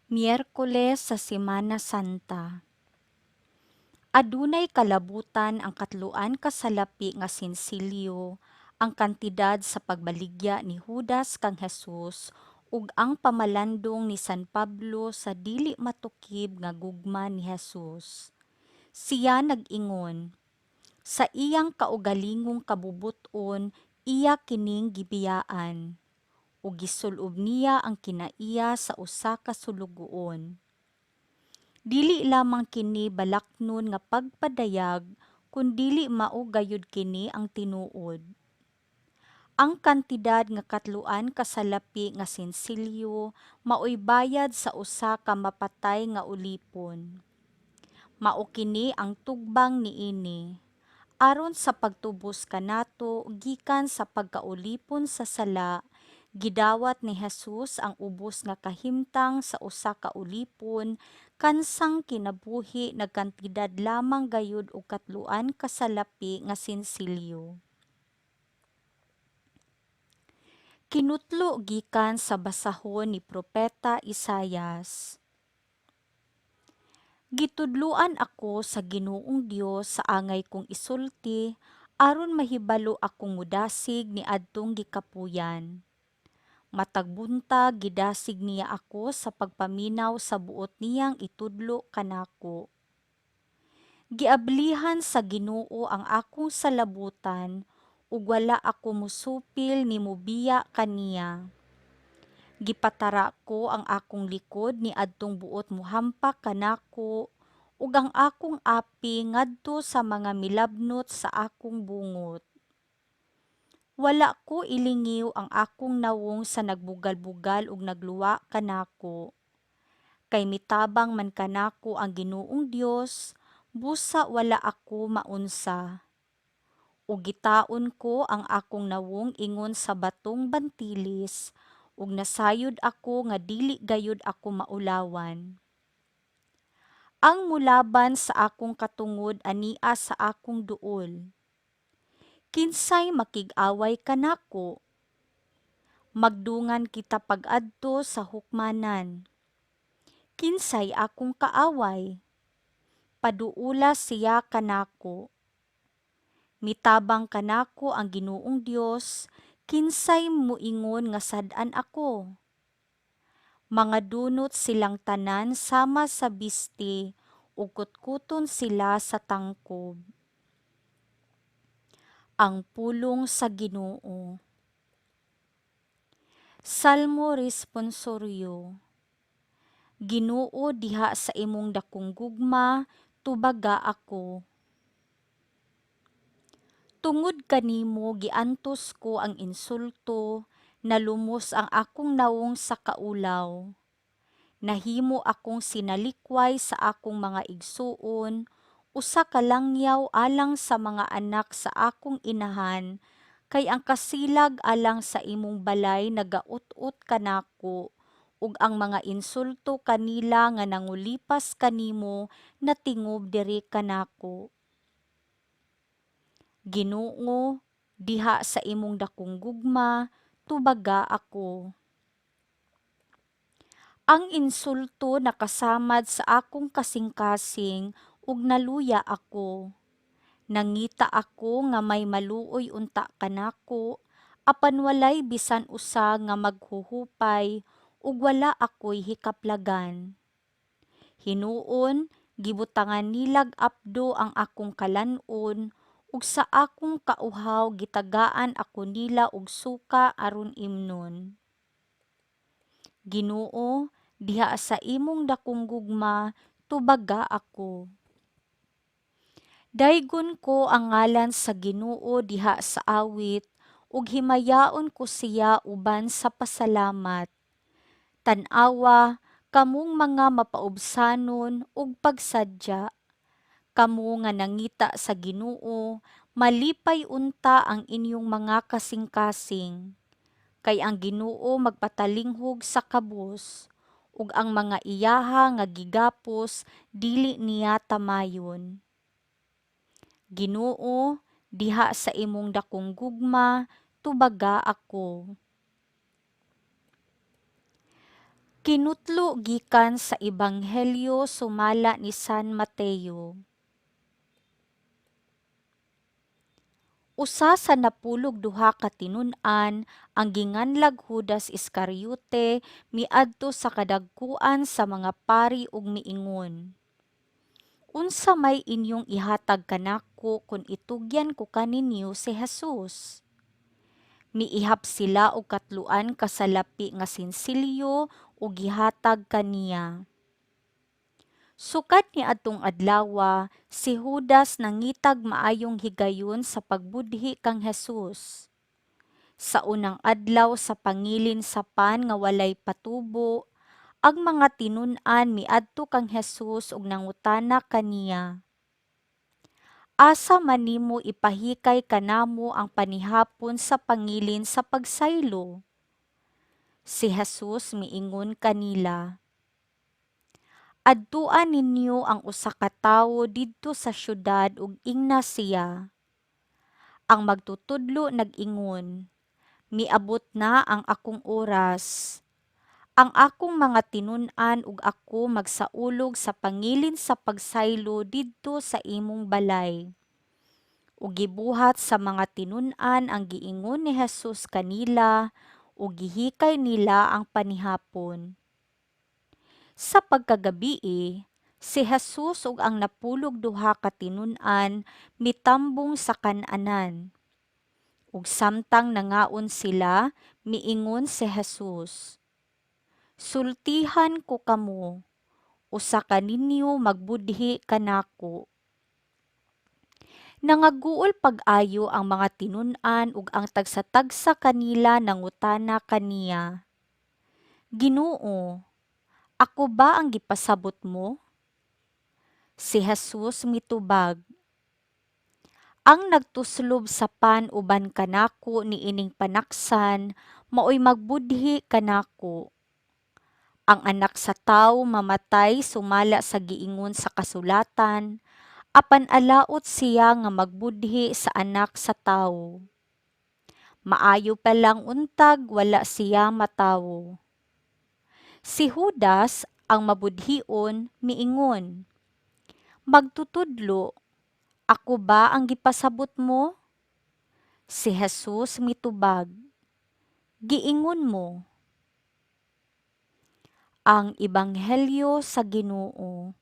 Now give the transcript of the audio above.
Miyerkules sa Semana Santa. Adunay kalabutan ang katloan ka salapi nga sinsilyo, ang kantidad sa pagbaligya ni Judas kang Jesus ug ang pamalandong ni San Pablo sa dili matukib nga gugma ni Jesus. Siya nag-ingon, sa iyang kaugalingong kabubut-on iya kining gibiyaan, ug gisul-ob niya ang kinaiya sa usa ka sulugoon. Dili lamang kini balaknon nga pagpadayag kun dili mao gayud kini ang tinuod. Ang kantidad nga katloan ka salapi nga sinsilyo maoy bayad sa usa ka mapatay nga ulipon. Mao kini ang tugbang niini: aron sa pagtubos kanato gikan sa pagkaulipon sa sala, gidawat ni Jesus ang ubos nga kahimtang sa usa ka ulipon kansang kinabuhi nagkantidad lamang gayud og katloan ka salapi nga sinsilyo. Kinutlo gikan sa basahon ni propeta Isayas. Gitudloan ako sa Ginoong Dios sa angay kong isulti aron mahibalo akong modasig niadtong gikapuyan. Matag buntag gidasig niya ako sa pagpaminaw sa buot niyang itudlo kanako. Giablihan sa Ginoo ang akong salabutan ug wala ako mosupil ni mobiya kaniya. Gipatara ko ang akong likod niadtong buot mohampak kanako ug ang akong api ngadto sa mga milabnot sa akong bungot. Wala ko ilingiw ang akong nawong sa nagbugal-bugal ug nagluwa kanako. Kay mitabang man kanako ang Ginoong Dios, busa wala ako maunsa. Ug gitaon ko ang akong nawong ingon sa batong bantilis, ug nasayod ako nga dili gayud ako maulawan. Ang molaban sa akong katungod ania sa akong duol. Kinsay makig-away kanako? Magdungan kita pag-adto sa hukmanan. Kinsay akong kaaway? Paduola siya kanako. Mitabang kanako ang Ginoong Dios, kinsay moingon nga sad-an ako? Mga dunot silang tanan sama sa bisti ug kutkuton sila sa tangkob. Ang pulong sa Ginoo. Salmo responsoryo. Ginoo, diha sa imong dakong gugma, tubaga ako. Tungod kanimo giantos ko ang insulto, nalumos ang akong nawong sa kaulaw. Nahimo akong sinalikway sa akong mga igsuon, usa ka langyaw alang sa mga anak sa akong inahan, kay ang kasilag alang sa imong balay nagaut-ot kanako, ug ang mga insulto kanila nga nangulipas kanimo natingob diri kanako. Ginoo, diha sa imong dakong gugma, tubaga ako. Ang insulto nakasamad sa akong kasingkasing ug naluya ako. Nangita ako nga may maluoy unta kanako, apan walay bisan usa nga maghuhupay ug wala ako'y hikaplagan. Hinuon gibutangan nilag apdo ang akong kalan-on ug sa akong kauhaw gitagaan ako nila og suka aron imnon. Ginoo, diha sa imong dakong gugma, tubaga ako. Daygon ko ang ngalan sa Ginoo diha sa awit ug himayaon ko siya uban sa pasalamat. Tan-awa kamong mga mapaubsanon ug pagsadya. Kamo nga nangita sa Ginoo, malipay unta ang inyong mga kasingkasing. Kay ang Ginoo magpatalinghog sa kabus, ug ang mga iyaha nga gigapos dili niya tamayon. Ginoo, diha sa imong dakong gugma, tubaga ako. Kinutlo gikan sa Ebanghelyo sumala ni San Mateo. Usa sa napulog duha ka tinun-an, ang ginganlag Judas Iscariote, miadto sa kadagkuan sa mga pari ug miingon, Unsa may inyong ihatag kanako kon itugyan ko kaninyo si Jesus? Miihap sila og katloan ka salapi nga sinsilyo ug gihatag kaniya. Sukad niadtong adlawa, si Judas nangitag maayong higayon sa pagbudhi kang Jesus. Sa unang adlaw sa pangilin sa pan nga walay patubo, ang mga tinun-an miadto kang Jesus ug nangutana kaniya, Asa man nimo ipahikay kanamo ang panihapon sa pangilin sa pagsaylo? Si Jesus miingon kanila, Adtua ninyo ang usa ka tawo didto sa syudad ug ingna siya, Ang magtutudlo nag-ingon, Miabot na ang akong oras. Ang akong mga tinun-an ug ako magsaulog sa pangilin sa pagsaylo didto sa imong balay. Ug gibuhat sa mga tinun-an ang giingon ni Jesus kanila ug gihikay nila ang panihapon. Sa pagkagabii, si Jesus ug ang napulog duha ka tinun-an mitambong sa kan-anan. Ug samtang nangaon sila, miingon si Jesus, Sultihan ko kamo, usa kaninyo magbudhi kanako. Nangaguol pag-ayo ang mga tinun-an ug ang tagsa-tagsa kanila nangutana kaniya, Ginoo, ako ba ang gipasabot mo? Si Jesus mitubag, Ang nagtuslob sa pan uban kanako niining panaksan maoy magbudhi kanako. Ang Anak sa Tawo mamatay sumala sa giingon sa kasulatan, apan alaot siya nga magbudhi sa Anak sa Tawo. Maayo pa lang untag wala siya matawo. Si Judas, ang mabudhion, miingon, Magtutudlo, ako ba ang gipasabot mo? Si Jesus mitubag, Giingon mo. Ang Ebanghelyo sa Ginoo.